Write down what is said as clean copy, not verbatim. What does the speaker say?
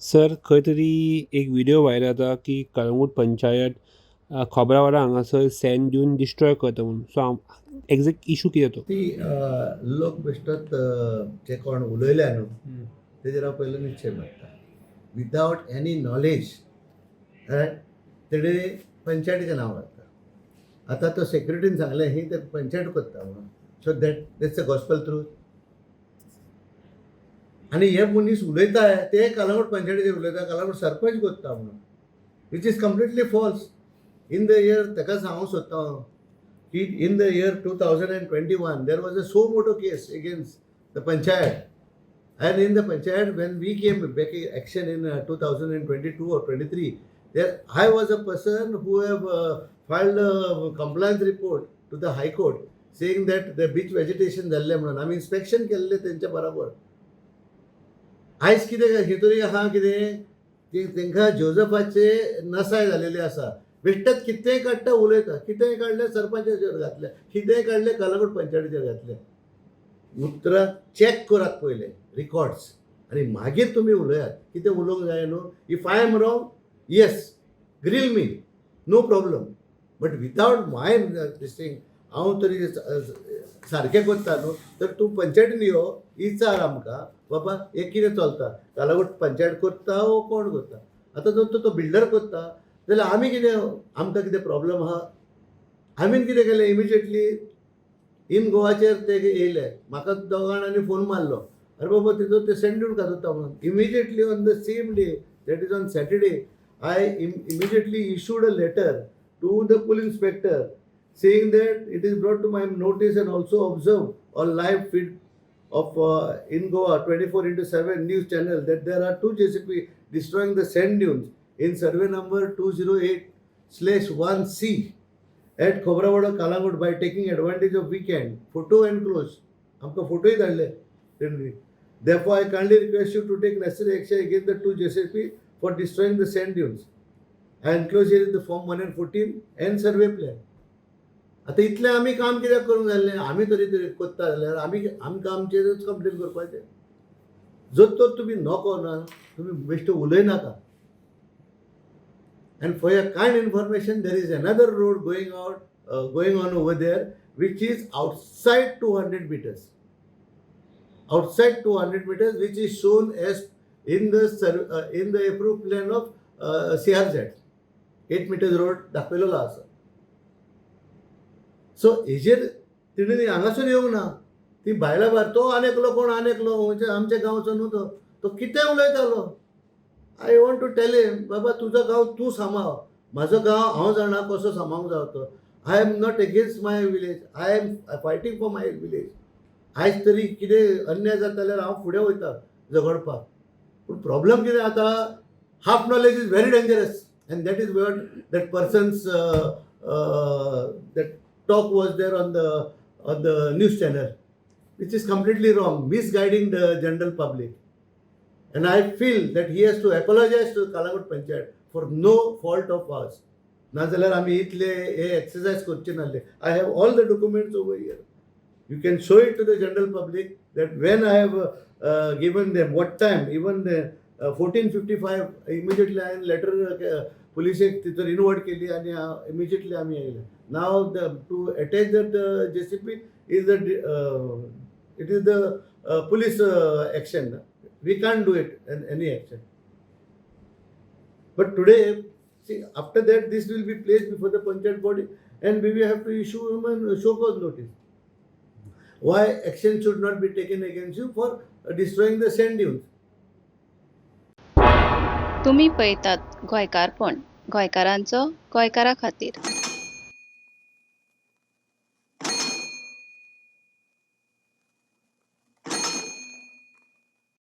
Sir, खंय तरी एक व्हिडियो व्हायरल जाता की कळंगूट पंचायत खोब्रावाडा हांगासर सँड ड्यून डिस्ट्रॉय करता म्हणून. सो हांव एग्जॅक्ट इशू कितें तो? ती लोक बेश्टोच जे कोण उलयल्या न्हू, तेजेर हांव पयलो निश्चय मारता. विदावट एनी नॉलेज तेणे पंचायतीचें नांव घातलां. आतां तो सेक्युरिटीन सांगलें ही ते पंचायत करता म्हणून, so that's a gospel truth. आनी हे मनीस उलयता ते कलंगूट पंचायतीचेर उलयता, कलंगूट सरपंच करता म्हणून, which is completely false. In the year, ताका सांगूंक सोदता हांव की in the year 2021 there was a suo moto case against the panchayat. And in the panchayat, when we came back action in 2022 or 23, there I was a person who have filed a compliance report to the High Court saying that the beach vegetation जाल्लें म्हणून. आमी inspection केल्लें तेंच्या बरोबर. आयज कितें हे तरी आहा कितें की तांकां जोजफाचे नसाय जालेली आसा. बेश्टेच कितेंय काडटा, उलयता. कितेंय काडलें, सरपंचाचेर घातलें, कितेंय काडलें, कलंगूट पंचायतीचेर घातलें. उतरां चॅक करात पयलें रिकॉर्ड्स आनी मागीर तुमी उलयात. कितें उलोवंक जाय न्हू. If I am wrong, yes, grill me, no problem, but without my this thing. हांव तरी सारकें करता न्हू, तर तूं पंचायतीन यो, विचार आमकां, बाबा हें कितें चलता, कलंगूट पंचायत करता वो कोण करता? आतां जर तो बिल्डर करता जाल्यार आमी कितें, आमकां कितें प्रॉब्लम आहा? आमी कितें केलें, इमिजिएटली इन गोवाचेर ते येयले. म्हाका दोगा जाणांनी फोन मारलो, अरे बाबा, तितून ते सँड ड्यून घालता म्हणून. Immediately on the same day, that is on Saturday, I immediately issued a letter to the police inspector saying that it is brought to my notice and also observed on live feed of in Goa 24/7 news channel that there are two JCB destroying the sand dunes in survey number 208/1C at Khobravada, Calangute by taking advantage of weekend. Photo enclosed. आमकां फोटोय धाडले तेणी. Therefore, I kindly request you to take necessary action against the two JCB for destroying the sand dunes. I enclose here the form 1 and 14 and survey plan. आतां इतलें आमी काम कित्याक करूंक जाल्लें? आमी तरी तरी कोत्ता जाल्यार आमी आमकां आमचेरच कंप्लेन करपाचें. जर तर तुमी नको ना, तुमी बेश्टे उलयनाका. And for your kind information, there is another road going on over there, which is outside 200 meters, outside 200 meters, which is shown as in the approved plan of CRZ. 8 meters road दाखयलेलो आसा. So हेजेर तेणी हांगासर येवंक ना. ती भायल्या भायर तो आनी एकलो कोण, आनी एकलो म्हणजे आमच्या गांवचो न्हू तो, तो कितें उलयतालो. I want to tell him, बाबा, तुजो गांव तूं सांबाळ, म्हाजो गांव हांव जाणा कसो सांबाळूंक जाय तो. I am not against my village, I am fighting for my village. आयज तरी कितें अन्याय जाता जाल्यार हांव फुडें वयता झगडपाक. पूण प्रॉब्लम कितें जाता, half knowledge is very dangerous, and that is what that person's that talk was there on the news channel, which is completely wrong, misguiding the general public. And I feel that he has to apologize to Calangute Panchayat for no fault of ours. नाजाल्यार आमी इतले हे exercise करचे नासले. I have all the documents over here. You can show it to the general public that when I have given them, what time, even the 14:55, immediately हांवें letter पुलिसेक तिथं invert केली आनी इमिजिएटली आमी येयले. Now the to attach that JCB is the it is the police action. We can't do it any action. But today, see, after that, this will be placed before the panchayat body and we will have to issue him a show cause notice. Why action should not be taken against you for destroying the sand dunes? तुमी पळयतात गोंयकारपण, गोंयकारांचो गोंयकारा खातीर.